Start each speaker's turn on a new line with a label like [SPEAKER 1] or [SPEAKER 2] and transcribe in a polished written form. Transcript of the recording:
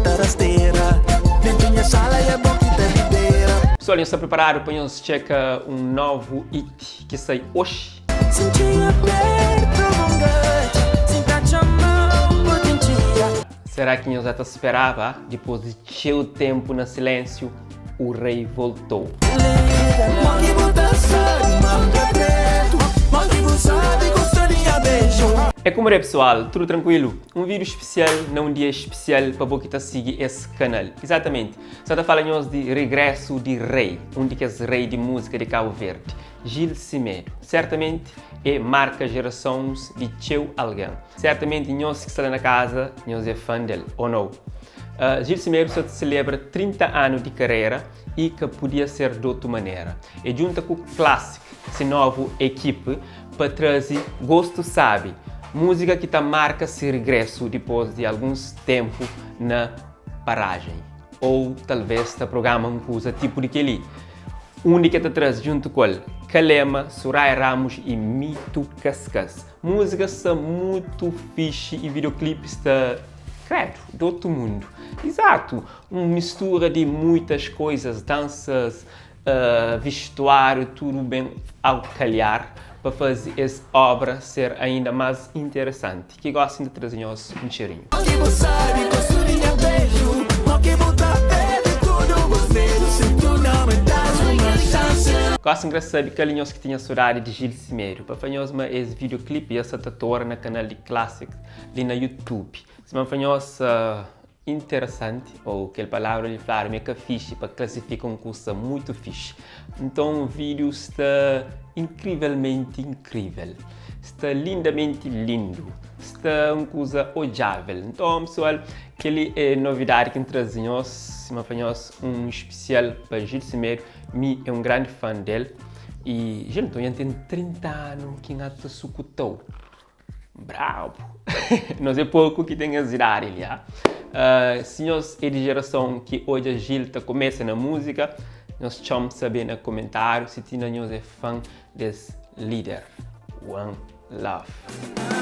[SPEAKER 1] ta rastera Dentu nha sala é bo ki ta lidera.
[SPEAKER 2] Pessoal, nhos sta preparadu pa nhos txeka un novu hit ki sai oxi? Será ki nhos já ta speraba? Dipôs di txeu ténpu na silénsiu, o rei voltou. É kuma de pessoal, tudu trankuilu? Un vídeo spesial na un dia spesial pa bo ki ta sigi es kanal. Izatamenti, sa ta fala nhos di regresu di rei, un di kes rei di múzika di Kabu Verdi. Gil Semedo, sertamenti é marka jerasons di txeu algen. Sertamenti nhos ki sta la na kaza, nhos é fan del, o nou? Gil Semedo sta ta selebra 30 anu di karera y ka pudia ser d'otu manera. É djunta ku Classic, se novu ekipe, pa traze gostu sabi, múzika ki ta marka se rigresu dipos di alguns tenpu na parajen. Ou talvês ta programa un kuza tipu di kel-li, undi ki el ta traze djuntu ku el Kalema, Soraya Ramos i Mito Kaskas. Múzika sta mutu fixi i videoclip sta, kredu, di otu mundu. Izatu, un mistura di muitas koizas, dansas, vestuáriu, tudu ben au kalhar pa faze es obra ser ainda más interesanti. Ki gosi N ta traze nhos un txerinhu. Gosi N kre sabe kal di nhos ki tinha sodadi di Gil Semedo pa fla nhos ma es videoclip dja sa ta tora na kanal di Classic li na YouTube. Sima N fla nhos interesanti ou kel palavra li fladu ma é ka fixi pa klasifika un kusa mutu fixi. Nton vídiu sta inkrivelmenti inkrivel, sta lindamenti lindu, sta un kuza odjavel. Nton pesoal, kel-li é novidadi ki N traze nhos, sima fla nhos un spesial pa Gil Semedo, mi é un grandi fan del i Gil nton dja N ten 30 anu ki N ata sukuta-u. Brabu! Nos é poku ki ten es idadi li, ah. Uh, si nhos é di gerason ki odja Gil ta kumesa na múzika, nhos txom sabe na komentáriu si tina nhos é fan des líder. One love.